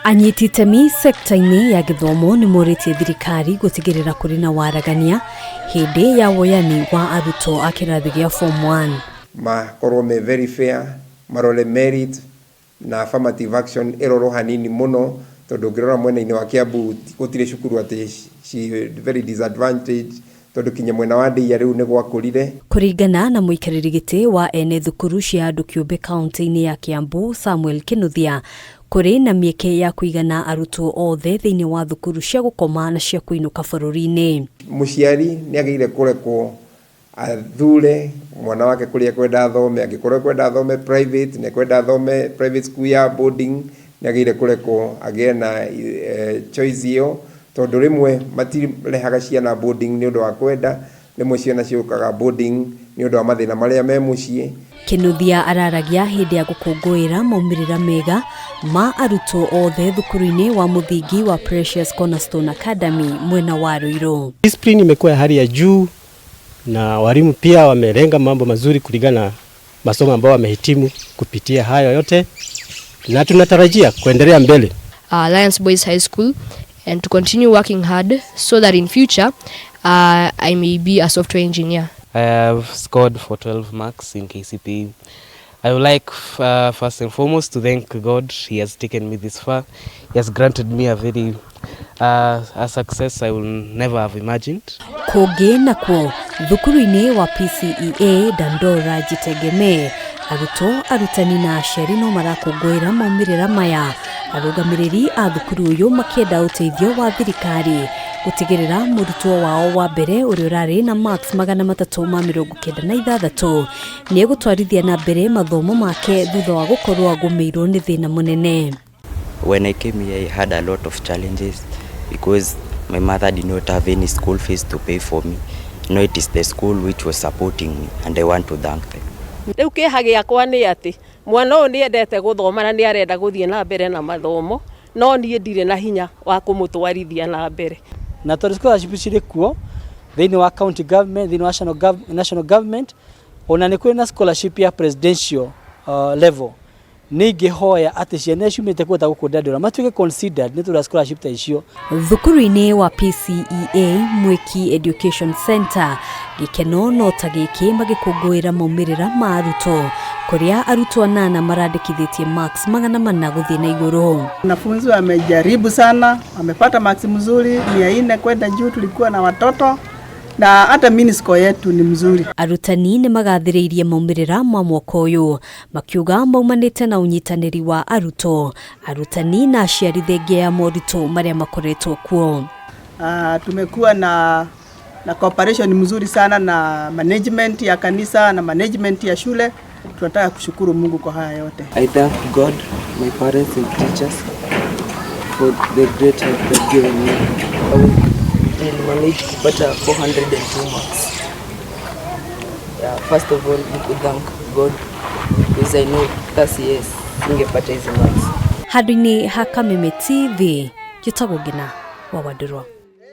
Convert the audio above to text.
Anyiti itemi sekta-inĩ ya gĩthomo nĩ morĩtie thirikari gũtigĩrĩra kũrĩ na waragania hĩndĩ ya woyani wa arutwo a kĩrathi gĩa form 1. Makorwo me very fair, marore merit na affirmative action ĩrorwo hanini mũno, tondũ ũngĩrora mwena-inĩ wa Kiambu gũtirĩ cukuru atĩ ci very disadvantaged, tondũ kinya mwena wa Ndeiya rĩu nĩ gwakũrire. Kũringana na mũikarĩri gĩtĩ wa ene thukuru cia andũ kĩũmbe kaunti-inĩ ya Kiambu Samuel Kinuthia, kũrĩ na mĩeke ya kũigana arutwo othe thĩinĩ wa thukuru cia gũkoma na cia kũinũka bũrũri-inĩ. Mũciari nĩ agĩrĩire kũrekwo athure mwana wake kũrĩa ekwenda athome. Angĩkorwo ekwenda athome private, na ekwenda athome private school ya boarding, nĩ agĩrĩire kũrekwo agĩe na choice ĩyo, tondũ rĩmwe matirehaga ciana boarding nĩ ũndũ wa kwenda, rĩmwe ciana ciũkaga boarding nĩ ũndũ wa mathĩna marĩa me mũciĩ. Kinuthia araragia hĩndĩ ya gũkũngũĩra maumĩrĩra mega ma arutwo othe thukuru-inĩ wa mũthingi wa Precious Cornerstone Academy mwena wa Ruiru. Discipline imekuwa ya hali ya juu na walimu pia wamelenga mambo mazuri kulingana na masomo ambao wamehitimu kupitia hayo yote, na tunatarajia kuendelea mbele. Alliance Boys High School and to continue working hard so that in future I may be a software engineer. I have scored for 12 marks in KCPE. I would like first and foremost to thank God. He has taken me this far. He has granted me a very a success I will never have imagined. Kũngĩ nakuo thukuru-inĩ wa PCEA Dandora Jitegemee, arutwo, arutani na aciari no marakũngũĩra maumĩrĩra maya, arũgamĩrĩri a thukuru ũyũ makĩenda ũteithio wa thirikari gũtigĩrĩra mũrutwo wao wa mbere ũrĩa ũrarĩ na marks 396 nĩ egũtwarithia na mbere mathomo make thutha wa gũkorwo agũmĩirwo nĩ thĩna mũnene. When I came here, I had a lot of challenges because my mother did not have any school fees to pay for me. No, it is the school which was supporting me, and I want to thank them. Rĩu kĩeha gĩakwa nĩ atĩ mwana ũyũ nĩ endete gũthoma na nĩ arenda gũthiĩ na mbere na mathomo, no niĩ ndirĩ na hinya wa kũmũtwarithia na mbere. Na tondũ scholarship cirĩ kuo thĩinĩ wa county government, thĩinĩ wa national government, ona nĩ kũrĩ na scholarship ya presidential level, nĩ ingĩhoya atĩ ciana ciumĩte kũndũ ta gũkũ Dandora matuĩke considered nĩ tondũ wa scholarship ta icio. Thukuru-inĩ wa PCEA Mwiki Education Center, gĩkeno no ta gĩkĩ magĩkũngũĩra maumĩrĩra ma arutwo, kũrĩa arutwo 8 marandĩkithĩtie marks 400 gũthiĩ na igũrũ. Wanafunzi wamejaribu sana, wamepata marks mzuri 400 kwenda juu. Tulikuwa na watoto na hata mean score yetu ni mzuri. Arutani nĩ magathĩrĩirie maumĩrĩra ma mwaka ũyũ, makiuga maumanĩte na ũnyitanĩri wa arutwo, arutani na aciari thengia ya moritũ marĩa makoretwo kuo. Tumekuwa na cooperation mzuri sana na management ya kanisa na management ya shule. Tunataka kushukuru Mungu kwa haya yote. I thank God, my parents and teachers for the great help they've given me. Nilimanage kupata 402 marks. Yeah, first of all, ni ku thank God because I know that's yes, singepata hizi marks. Handũ-inĩ ha Kameme TV, njĩtagwo Ngina wa Wandũrwa.